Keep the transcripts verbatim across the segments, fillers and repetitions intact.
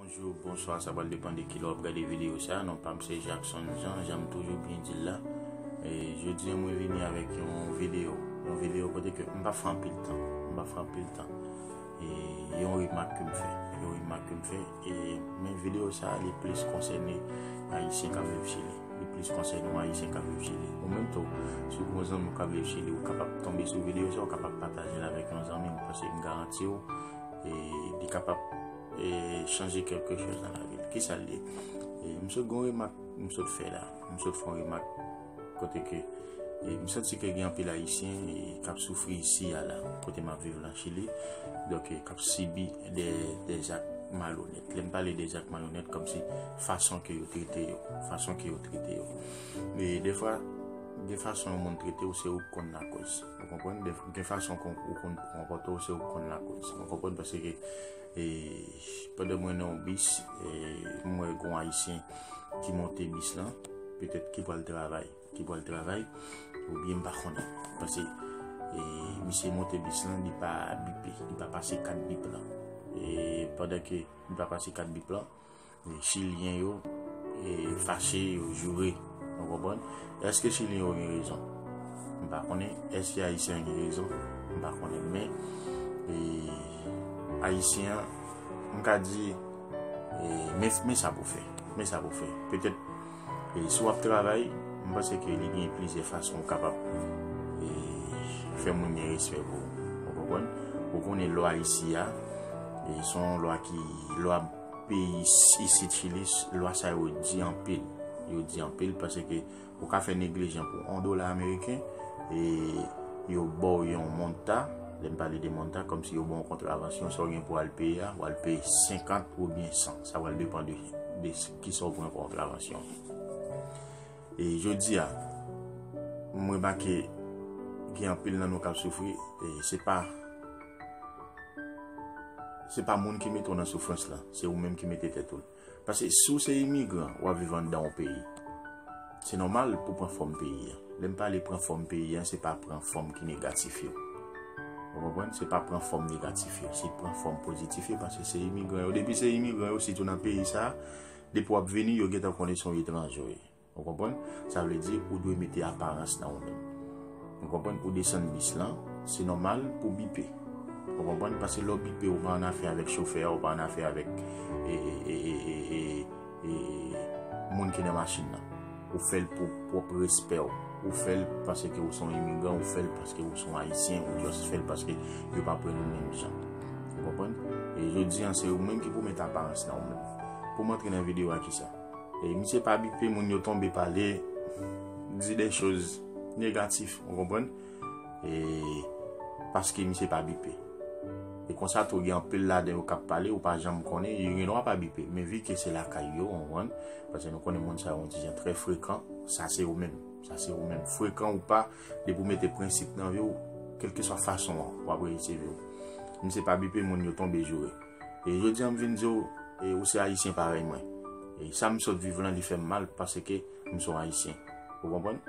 Bonjou, bonswa, sa pral depann de kilè w ap gade videyo sa. Non pa m se Jackson Jean, jan m toujou byen di l la. E jodi a mwen vini avèk yon videyo, yon videyo kote ke m pa fè anpil tan, m pa fè anpil tan. E yon remak ke m fè, yon remak ke m fè. E men videyo sa li plis konsène Ayisyen k ap viv Chili. Li plis konsène yon Ayisyen k ap viv Chili. Ou menm tou, si w gen yon zanmi w k ap viv Chili, ou kapab tonbe sou videyo sa, ou kapab pataje l avèk yon zanmi w, paske m garanti w, e, li kapab, e, chanje kèlke chòz nan lavi l. Kisa l ye? E, m sot gen yon remak, m sot fè la. M sot fè yon remak kote ke, e, m santi ke gen anpil Ayisyen, e, k ap soufri isi a la, kote m ap viv lan Chili. Donk, e, k ap sibi de, de zak malonèt. Lè m pale de zak malonèt, kòmsi fason ke yo trete yo, fason ke yo trete yo. E defwa, gen fason yon moun trete w, se ou k konn lakoz. Ou konprann? De, gen fason kon, ou konn konpòte w, se ou k konn lakoz. Ou konprann? Paske, e, pandan mwen nan yon bis, e, m wè gon Ayisyen ki monte bis lan, petèt ki pral travay, ki pral travay, oubyen m pa konnen. Paske, e, misye monte bis lan, li pa bipe, li pa pase kat bip lan. E pandan ke li pa pase kat bip lan, e, Chilyen yo, e, fache, yo joure. Ou konprann? Èske Chilyen yo gen rezon? M pa konnen. Èske Ayisyen an gen rezon? M pa konnen. Men, e, Ayisyen an, m ka di, e, men, men sa pou fè. Men sa pou fè. Petèt, e, si w ap travay, m panse ke li gen plizyè fason ou kapab, e, fè moun gen respè pou ou. Ou konprann? Ou konnen lwa isi a, e, se yon lwa ki, lwa peyi is-, isit Chili, lwa sa yo di anpil. Yo di anpil paske ou ka fè neglijan pou yon dola ameriken, e yo ba w yon monta, lè m pale de monta, kòmsi yo ba w yon kontravansyon, sa w gen pou al peye a, w al peye senkant oubyen san. Sa pral depann de, de s-, kisa w pran kontravansyon. E jodi a, m remake gen anpil nan nou k ap soufri, e se pa, se pa moun ki mete w nan soufrans lan, se ou menm ki mete tèt ou. Paske si w se imigran, w ap viv anndan yon peyi, se nòmal pou pran fòm peyi a. Lè m pale pran fòm peyi a, se pa pran fòm ki negatif yo. Ou konprann? Se pa pran fòm negatif yo, se pran fòm pozitif yo, paske se imigran yo. Depi se imigran yo, sitou nan peyi sa a, depi w ap vini, yo gentan konnen se yon etranje w ye. Ou konprann? Sa vle di, ou dwe mete aparans nan ou menm. Ou konprann? Ou desann bis lan, se nòmal pou w bipe. Ou konprann? Paske lè w bipe, ou pa annafè avèk chofè a, ou pa annafè avèk, e, e, e, e, e, e, e, moun ki nan machin nan. Ou fè l pou pwòp respè w. Ou fè l paske ou se yon imigran, ou fè l paske ou se yon Ayisyen, ou just fè l paske yo pa pran nou menm jan. Ou konprann? E jodi a, se ou menm ki pou mete aparans nan ou menm. Pou m antre nan videyo a, kisa? E misye pa bipe, moun yo tonbe pale, di de choz negatif, ou konprann? E paske misye pa bipe. E konsa tou, gen anpil ladan yo k ap pale, ou pa janm konnen, yo gen dwa pa bipe. Men vi ke se lakay yo, ou konprann? Paske nou konnen moun sa yo yon ti jan trè frekan, sa se ou menm. Sa se ou menm. Frekan ou pa, depi w mete prensip nan vi w, kèlkeswa fason an, w ap reyisi vi w. Misye pa bipe, moun yo tonbe joure. E jodi a m vin di w, e ou se Ayisyen parèy mwen. E sa m sot viv lan, li fè m mal paske m se yon Ayisyen. Ou konprann?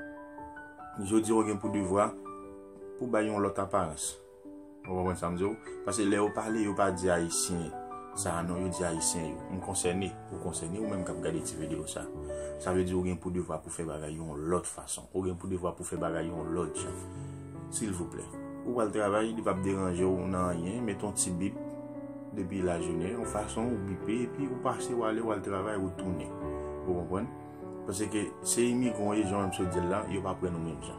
Jodi a w gen pou devwa pou bay yon lòt aparans. Ou konprann sa m di w? Paske lè yo pale, yo pa di Ayisyen sa a non, yo di Ayisyen yo. M konsène, ou konsène, ou menm k ap gade ti videyo sa. Sa vle di ou gen pou devwa pou fè bagay yon lòt fason. Ou gen pou devwa pou fè bagay yon lòt jan. Silvouplè. Ou pral travay, li p ap deranje w nan anyen, met yon ti bip depi lajounen, yon fason ou bipe, epi ou pase, ou ale, ou al travay, ou tounen. Ou konprann? Paske se imigran w ye, jan m sot di l la, yo pa pran nou menm jan.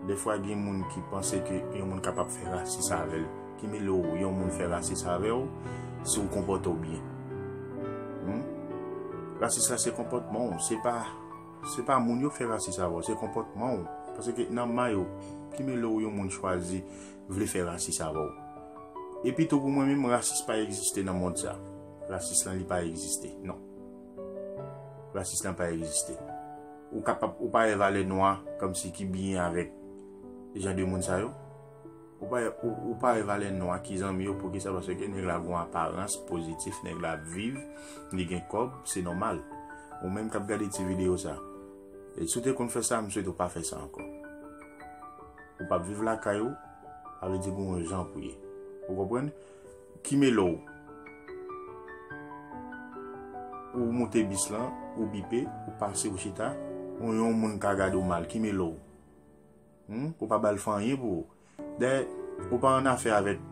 Defwa, gen moun ki panse ke yon moun kapab fè rasis avè l. Ki mele w, yon moun fè rasis avè w, si w konpòte w byen. Hmm? Rasis la se konpòtman w, se pa, se pa moun yo fè rasis avè w, se konpòtman w. Paske nan may ou, ki mele w yon moun chwazi vle fè rasis avè w. Epi tou pou mwen menm, rasis pa egziste nan mond sa. Rasis lan li pa egziste, non. Rasis lan pa egziste. Ou kapab, ou pa wè valè nwa kòmsi ki byen avèk jan de moun sa yo. Ou pa, ou, ou pa wè valè nwa ki zanmi yo, poukisa? Paske nèg la gon aparans pozitif, nèg la ap viv, li gen kòb, se nòmal. Ou menm k ap gade ti videyo sa, e si w te konn fè sa, m swete w pa fè sa ankò. Ou p ap viv lakay ou, sa vle di gon yon jan pou ye. Ou konprann? Ki mele w? Ou moute bis lan, ou bipe, ou pase, ou chita, ou yon moun ka gade w mal, ki mele w? Hmm? Ou pa ba l fè anyen pou ou. Dayè, ou pa an afè avèk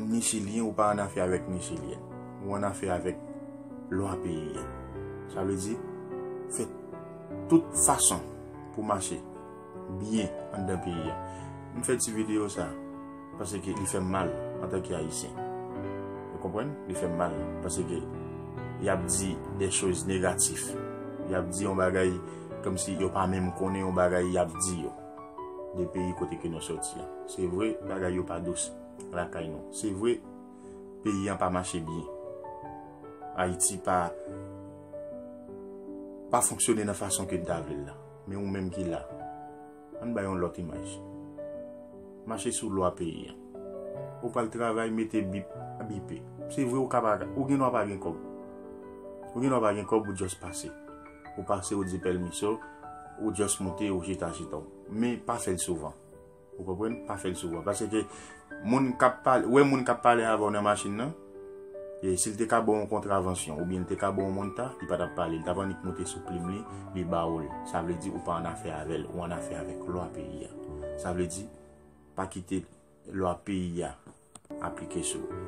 ni Chilyen, ou pa an afè avèk ni Chilyèn. Ou an afè avèk lwa peyi a. Sa vle di, fè tout fason pou mache byen anndan peyi a. M fè ti videyo sa paske li fè m mal antanke Ayisyen. Ou konprann? Li fè m mal paske y ap di de choz negatif. Y ap di yon bagay kòmsi yo pa menm konnen yon bagay y ap di yo de peyi kote ke nou soti a. Se vre, bagay yo pa dous lakay nou. Se vre, peyi an pa mache byen. Ayiti pa, pa fonksyone nan fason ke n ta vle l la. Men ou menm ki la, ann bay yon lòt imaj. Mache sou lwa peyi an. Ou pral travay, mete bip, bipe. Se vre, ou ka pa, ou gen dwa pa gen kòb. Ou gen dwa pa gen kòb, ou just pase. Ou pase, ou di pèmiso, ou just moute, ou chita, chita w. Men pa fè l souvan. Ou konprann? Pa fè l souvan. Paske moun k ap pale, ou wè moun k ap pale avè w nan machin nan, e si l te ka ba w yon kontravansyon, oubyen l te ka ba w yon monta, li pa t ap pale. Li t ap annik moute sou plim li, li ba w l. Sa vle di ou pa an afè avè l, ou an afè avèk lwa peyi a. Sa vle di, pa kite lwa peyi a aplike sou ou.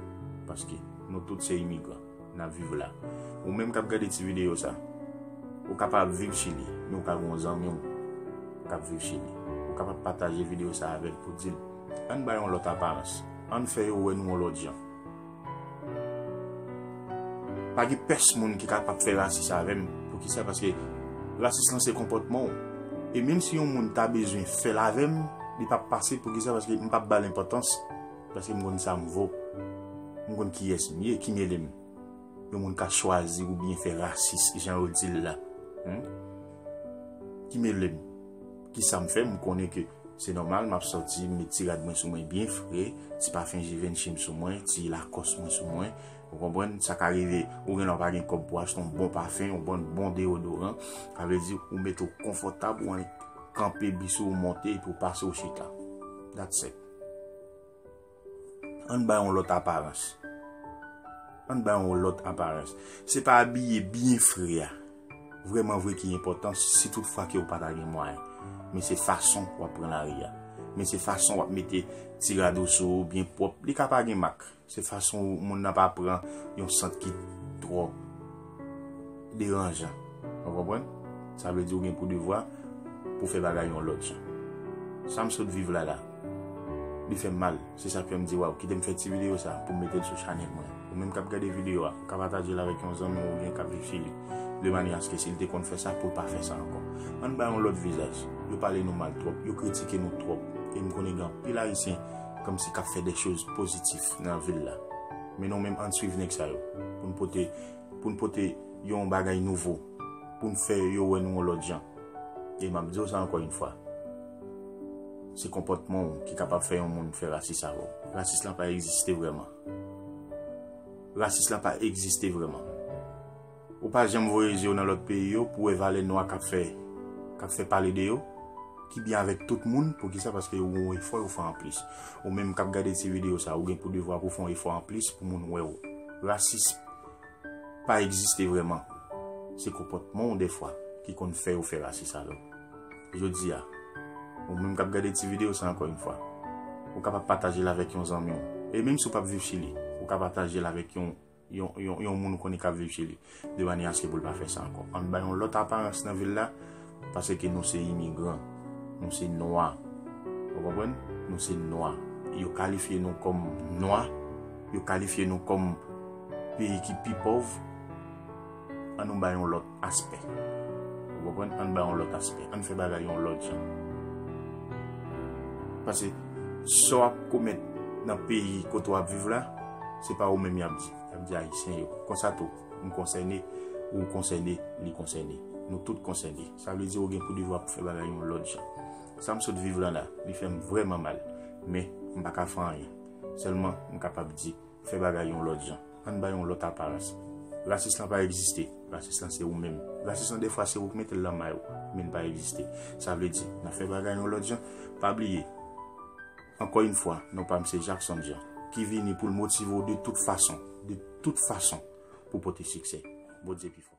Paske nou tout se imigran, n ap viv la. Ou menm k ap gade ti videyo sa, ou kapab viv Chili, men ou ka gen yon zanmi w k ap viv Chili. Ou kapab pataje videyo sa avè l pou di l, ann bay yon lòt aparans. Ann fè yo wè nou yon lòt jan. Pa gen pès moun ki kapab fè rasis avè m. Poukisa? Paske rasis lan se konpòtman w. E menm si yon moun ta bezwen fè l avè m, li p ap pase. Poukisa? Paske m p ap ba l enpòtans. Paske m konn sa m vo. M konn kiyès m ye, ki mele m. Yon moun ka chwazi oubyen fè rasis, jan yo di l la. Hmm? Ki mele m? Ki sa m fè? M konnen ke se nòmal, m ap sòti, m met ti rad mwen sou mwen byen fre, ti pafen Givenchy m sou mwen, ti Lacoste mwen sou mwen. Ou konprann? Sa ka rive, ou gen lè w pa gen kòb pou achte yon bon pafen, yon bon, bon deodoran. Sa vle di, ou mete w konfòtab, ou annik kanpe bis ou, ou monte, epi ou pase, ou chita. That's it. Ann bay yon lòt aparans. Ann bay yon lòt aparans. Se pa abiye byen fre a vrèman vre ki enpòtan, si tout fwa ke ou pa ta gen mwayen. Men se fason w ap pran lari a. Men se fason w ap mete ti rad ou sou ou byen pwòp. Li ka pa gen mak. Se fason moun nan pa pran yon sant ki twò deranjan. Ou konprann? Sa vle di ou gen pou devwa pou fè bagay yon lòt jan. Sa m sot viv la la, li fè m mal. Se sa k fè m di, waw, kite m fè ti videyo sa pou m mete l sou chanèl mwen. Ou menm k ap gade videyo a, ou ka pataje l avèk yon zanmi w oubyen k ap viv Chili. De manyè aske si l te konn fè sa, pou l pa fè sa ankò. Ann bay yon lòt vizaj. Yo pale nou mal twòp, yo kritike nou twòp. E m konnen gen anpil Ayisyen kòmsi k ap fè de choz pozitif nan vil la. Men nou menm, ann swiv nèg sa yo. Pou n pote, pou n pote yon bagay nouvo. Pou n fè yo wè nou yon lòt jan. E m ap di w sa ankò yon fwa. Se konpòtman w ki kapab fè yon moun fè rasis avè w. Rasis lan pa egziste vrèman. Rasis lan pa egziste vrèman. Ou pa janm voye je w nan lòt peyi yo pou wè valè nwa k ap fè, k ap fè pale de yo, ki byen avèk tout moun. Poukisa? Paske yo gen yon efò yo fè anplis. Ou menm k ap gade ti videyo sa, ou gen pou devwa pou fè yon efò anplis pou moun wè w. Rasis pa egziste vrèman. Se konpòtman w defwa ki konn fè yo fè rasis avè w. Jodi a, ou menm k ap gade ti videyo sa ankò yon fwa, ou kapab pataje l avèk yon zanmi w. E menm si w p ap viv Chili, ou ka pataje l avèk yon, yon, yon, yon moun ou konnen k ap viv Chili. De manyè aske pou l pa fè sa ankò. Ann bay yon lòt aparans nan vil la, paske nou se imigran, nou se nwa. Ou konprann? Nou se nwa. Yo kalifye nou kòm nwa, yo kalifye nou kòm peyi ki pi pòv. Ann nou bay yon lòt aspè. Ou konprann? Ann bay yon lòt aspè. Ann fè bagay yon lòt jan. Paske sa w ap komèt nan peyi kote w ap viv la, se pa ou menm y ap di. Y ap di Ayisyen yo. Konsa tou, m konsène, ou konsène, li konsène. Nou tout konsène. Sa vle di ou gen pou devwa pou fè bagay yon lòt jan. Sa m sot viv lan la, li fè m vrèman mal. Men, m pa ka fè anyen. Sèlman, m kapab di, fè bagay yon lòt jan. Ann bay yon lòt aparans. Rasis lan pa egziste. Rasis lan se ou menm. Rasis lan defwa se ou k mete l nan may ou, men l pa egziste. Sa vle di, n ap fè bagay yon lòt jan. Pa bliye, ankò yon fwa, non pa m se Jackson Jean, ki vini pou l motive w de tout fason, de tout fason, pou pote siksè. Bondye pi fò.